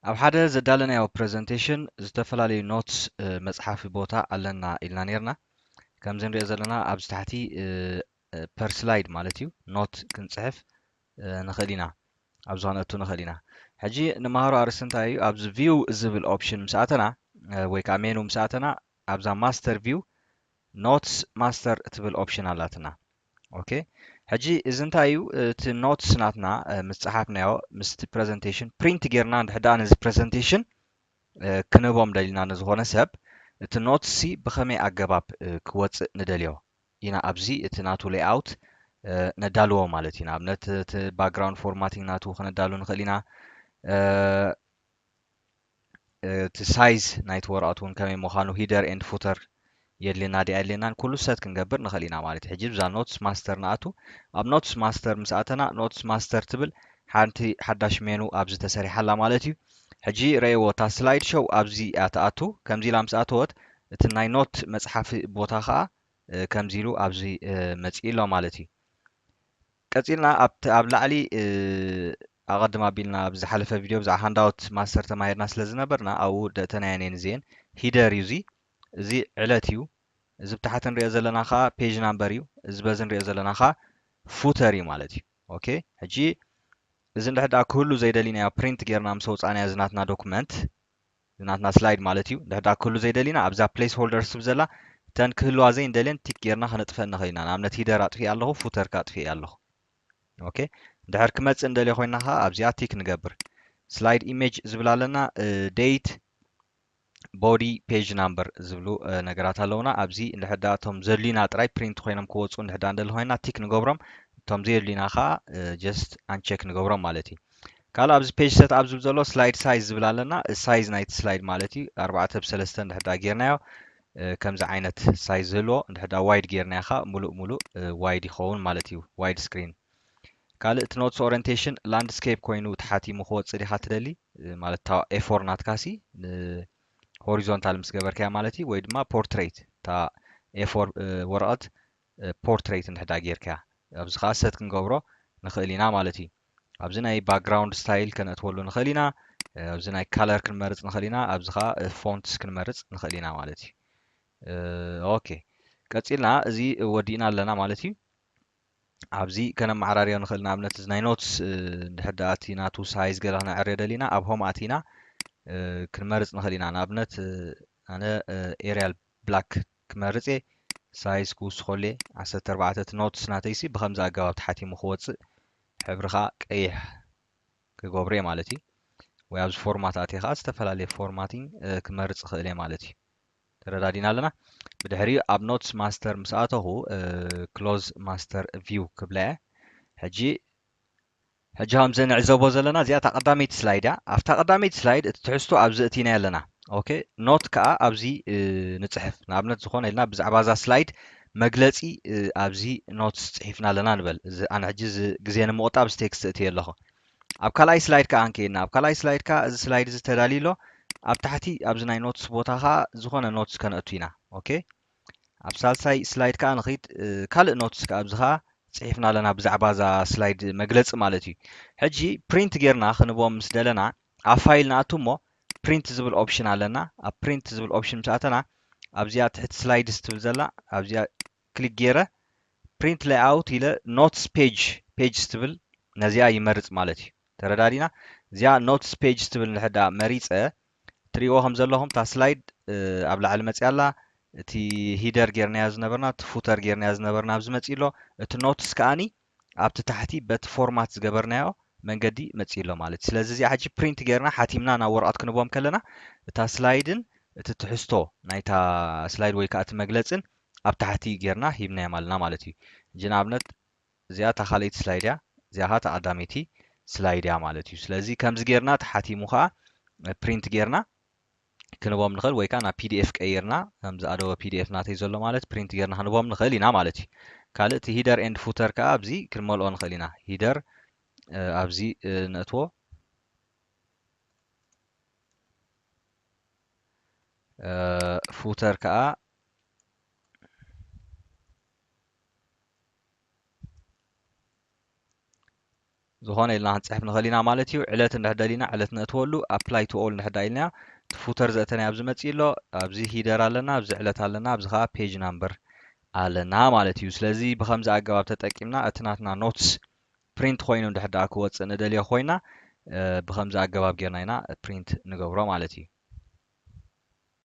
ኣብ ሓደ ዘዳለናዮ ፕረዘንቴሽን ዝተፈላለዩ ኖትስ መፅሓፊ ቦታ ኣለና ኢልና ነርና። ከምዚ ንሪኦ ዘለና ኣብዚ ታሕቲ ፐር ስላይድ ማለት እዩ ኖት ክንፅሕፍ ንኽእል ኢና፣ ኣብዚ ከነእቱ ንኽእል ኢና። ሕጂ ንመሃሮ ኣርእስቲ እንታይ እዩ? ኣብዚ ቪው ዝብል ኦፕሽን ምስ ኣተና ወይ ከዓ ሜኑ ምስ ኣተና ኣብዛ ማስተር ቪው ኖትስ ማስተር እትብል ኦፕሽን ኣላትና። ኦኬ፣ ሕጂ እዚ እንታይ እዩ? እቲ ኖትስ ናትና ምስ ፀሓፍናዮ ምስቲ ፕረዘንቴሽን ፕሪንት ጌርና እንድሕር ደኣ ነዚ ፕረዘንቴሽን ክንህቦም ደሊና ንዝኾነ ሰብ እቲ ኖትስ ሲ ብኸመይ ኣገባብ ክወፅእ ንደልዮ ኢና ኣብዚ እቲ ናቱ ሌይኣውት ነዳልዎ ማለት እዩ። ንኣብነት እቲ ባክግራውንድ ፎርማቲንግ ናቱ ክነዳሉ ንኽእል ኢና። እቲ ሳይዝ ናይቲ ወረቐት እውን ከመይ ምዃኑ ሂደር ኤንድ ፉተር የድልየና ድያ የድልየናን ኩሉ ሰት ክንገብር ንኽእል ኢና ማለት እዩ። ሕጂ ብዛ ኖትስ ማስተር ንኣቱ። ኣብ ኖትስ ማስተር ምስ ኣተና ኖትስ ማስተር ትብል ሓንቲ ሓዳሽ ሜኑ ኣብዚ ተሰሪሓላ ማለት እዩ። ሕጂ ረእይዎ እታ ስላይድ ሾው ኣብዚ እያ ትኣቱ። ከምዚ ኢላ ምስ ኣተወት እቲ ናይ ኖት መፅሓፊ ቦታ ከዓ ከምዚ ኢሉ ኣብዚ መፂኡ ኣሎ ማለት እዩ። ቀፂልና ኣብቲ ኣብ ላዕሊ ኣቐድም ኣቢልና ኣብ ዝሓለፈ ቪድዮ ብዛዕባ ሃንዳውት ማስተር ተማሂርና ስለ ዝነበርና ኣብኡ ደእተናየን እየን እዚኤን። ሂደር እዩ እዚ፣ እዚ ዕለት እዩ። እዚ ብታሕቲ ንሪኦ ዘለና ከዓ ፔጅ ናምበር እዩ። እዚ በዚ ንሪኦ ዘለና ከዓ ፉተር እዩ ማለት እዩ። ኦኬ፣ ሕጂ እዚ እንድሕር ደኣ ክህሉ ዘይደሊናዮ ፕሪንት ጌርና ምስ ኣውፃእናዮ እዚ ናትና ዶኩመንት፣ እዚ ናትና ስላይድ ማለት እዩ። እንድሕር ደኣ ክህሉ ዘይደሊና ኣብዛ ፕሌስ ሆልደር ስብ ዘላ እተን ክህልዋ ዘይንደልየን ቲክ ጌርና ከነጥፈን ንኽእል ኢና። ንኣብነት ሂደር ኣጥፊእ ኣለኹ፣ ፉተር ከኣ ኣጥፊእ ኣለኹ። ኦኬ፣ እንድሕር ክመፅእ እንደልዮ ኮይና ከዓ ኣብዚኣ ቲክ ንገብር። ስላይድ ኢሜጅ ዝብል ኣለና፣ ዴት፣ ቦዲ፣ ፔጅ ናምበር ዝብሉ ነገራት ኣለውና። ኣብዚ እንድሕር ደኣ እቶም ዘድልዩና ጥራይ ፕሪንት ኮይኖም ክወፁ እንድሕር ደኣ እንደሊ ኮይና ቲክ ንገብሮም፣ እቶም ዘየድልዩና ከዓ ጀስት ኣንቸክ ንገብሮም ማለት እዩ። ካልእ ኣብዚ ፔጅ ሰት ኣፕ ዝብል ዘሎ ስላይድ ሳይዝ ዝብል ኣለና። ሳይዝ ናይቲ ስላይድ ማለት እዩ ኣርባዕተ ብ ሰለስተ እንድሕር ደኣ ጌርናዮ ከምዚ ዓይነት ሳይዝ ዝህልዎ እንድሕር ደኣ ዋይድ ጌርናዮ ከዓ ሙሉእ ሙሉእ ዋይድ ይኸውን ማለት እዩ፣ ዋይድ ስክሪን። ካልእ እቲ ኖትስ ኦሪንቴሽን ላንድስኬፕ ኮይኑ ተሓቲሙ ክወፅእ ዲኻ ትደሊ? ማለት እታ ኤፎር ናትካሲ ንሆሪዞንታል ምስ ገበርካያ ማለት እዩ፣ ወይ ድማ ፖርትሬት እታ ኤፎር ወረቐት ፖርትሬት እንድሕዳ ጌርካያ ኣብዚ ከዓ ሰት ክንገብሮ ንኽእል ኢና ማለት እዩ። ኣብዚ ናይ ባክግራውንድ ስታይል ከነእትወሉ ንኽእል ኢና። ኣብዚ ናይ ካለር ክንመርፅ ንኽእል ኢና። ኣብዚ ከዓ ፎንትስ ክንመርፅ ንኽእል ኢና ማለት እዩ። ኦኬ፣ ቀፂልና እዚ ወዲእና ኣለና ማለት እዩ። ኣብዚ ከነመዓራርዮ ንኽእል። ንኣብነት እዚ ናይ ኖትስ እንድሕር ደኣ እቲ ናቱ ሳይዝ ገለ ክነዕርዮ ደሊና ኣብ ሆም ኣቲና ክንመርፅ ንኽእል ኢና። ንኣብነት ኣነ ኤርያል ብላክ ክመርፅ እየ፣ ሳይዝ ክውስኸሉ እየ ዓሰርተ ኣርባዕተ። እቲ ኖትስ ናተይሲ ብኸምዚ ኣገባብ ተሓቲሙ ክወፅእ ሕብሪ ከዓ ቀይሕ ክገብሮ እየ ማለት እዩ። ወይ ኣብዚ ፎርማት ኣትየ ከዓ ዝተፈላለየ ፎርማቲንግ ክመርፅ እኽእል እየ ማለት እዩ። ተረዳዲና ኣለና። ብድሕሪኡ ኣብ ኖትስ ማስተር ምስ ኣተኹ ክሎዝ ማስተር ቪው ክብላ እየ። ሕጂ ሕጂ ከምዚ ንዕዘቦ ዘለና እዚኣ እታ ቀዳመይቲ ስላይድ እያ። ኣብታ ቀዳመይቲ ስላይድ እቲ ትሕዝቶ ኣብዚ እቲና ኣለና። ኦኬ፣ ኖት ከዓ ኣብዚ ንፅሕፍ። ንኣብነት ዝኾነ ኢልና ብዛዕባ እዛ ስላይድ መግለፂ ኣብዚ ኖትስ ፅሒፍና ኣለና ንበል። ኣነ ሕጂ ግዜ ንምቑጣብ እዚ ቴክስት እትየ ኣለኹ። ኣብ ካልኣይ ስላይድ ከዓ እንከይድና፣ ኣብ ካልኣይ ስላይድ ከዓ እዚ ስላይድ እዚ ተዳልዩ ኣሎ። ኣብ ታሕቲ ኣብዚ ናይ ኖትስ ቦታ ከዓ ዝኾነ ኖትስ ከነእቱ ኢና። ኦኬ፣ ኣብ ሳልሳይ ስላይድ ከዓ ንኽይድ። ካልእ ኖትስ ከዓ ኣብዚ ከዓ ፅሒፍና ኣለና ብዛዕባ እዛ ስላይድ መግለፂ ማለት እዩ። ሕጂ ፕሪንት ጌርና ክንቦም ምስ ደለና ኣብ ፋይል ንኣቱ እሞ ፕሪንት ዝብል ኦፕሽን ኣለና። ኣብ ፕሪንት ዝብል ኦፕሽን ምስ ኣተና ኣብዚኣ ትሕቲ ስላይድስ ትብል ዘላ ኣብዚኣ ክሊክ ገይረ ፕሪንት ሌይኣውት ኢለ ኖትስ ፔጅ ፔጅስ ትብል ነዚኣ ይመርፅ ማለት እዩ። ተረዳዲና? እዚኣ ኖትስ ፔጅስ ትብል እንድሕር ደኣ መሪፀ ትሪእዎ ከም ዘለኹም እታ ስላይድ ኣብ ላዕሊ መፂኣ ኣላ። እቲ ሂደር ጌርናዮ ዝነበርና እቲ ፉተር ጌርናዮ ዝነበርና ኣብዚ መፂኡ ኣሎ። እቲ ኖትስ ከኣኒ ኣብቲ ታሕቲ በቲ ፎርማት ዝገበርናዮ መንገዲ መፂኡ ኣሎ ማለት እዩ። ስለዚ እዚኣ ሕጂ ፕሪንት ጌርና ሓቲምና ናብ ወረቐት ክንቦም ከለና እታ ስላይድን እቲ ትሕዝቶ ናይታ ስላይድ ወይ ከዓ እቲ መግለፅን ኣብ ታሕቲ ጌርና ሂብናዮም ኣለና ማለት እዩ። ሕጂ ንኣብነት እዚኣ እታ ካልኣይቲ ስላይድ እያ፣ እዚኣ ከዓ እታ ቀዳመይቲ ስላይድ እያ ማለት እዩ። ስለዚ ከምዚ ጌርና ተሓቲሙ ከዓ ፕሪንት ጌርና ክንቦም ንኽእል ወይ ከዓ ናብ ፒ ዲ ኤፍ ቀይርና ከምዚ ኣደወ ፒ ዲ ኤፍ ናተይ ዘሎ ማለት ፕሪንት ጌርና ክንቦም ንኽእል ኢና ማለት እዩ። ካልእ እቲ ሂደር ኤንድ ፉተር ከዓ ኣብዚ ክንመልኦ ንኽእል ኢና። ሂደር ኣብዚ ነእትዎ፣ ፉተር ከዓ ዝኾነ ኢልና ክንፅሕፍ ንኽእል ኢና ማለት እዩ። ዕለት እንድሕር ደሊና ዕለት ነእትወሉ፣ apply to all እንድሕር ዳ ኢልና እቲ footer ዘእተናዮ ኣብዚ መፅእ ኣሎ። ኣብዚ header ኣለና፣ ኣብዚ ዕለት ኣለና፣ ኣብዚ ከዓ page number ኣለና ማለት እዩ። ስለዚ ብኸምዚ ኣገባብ ተጠቂምና እቲ ናትና notes print ኮይኑ እንድሕር ደኣ ክወፅእ ንደልዮ ኮይና ብኸምዚ ኣገባብ ጌርና ኢና print ንገብሮ ማለት እዩ።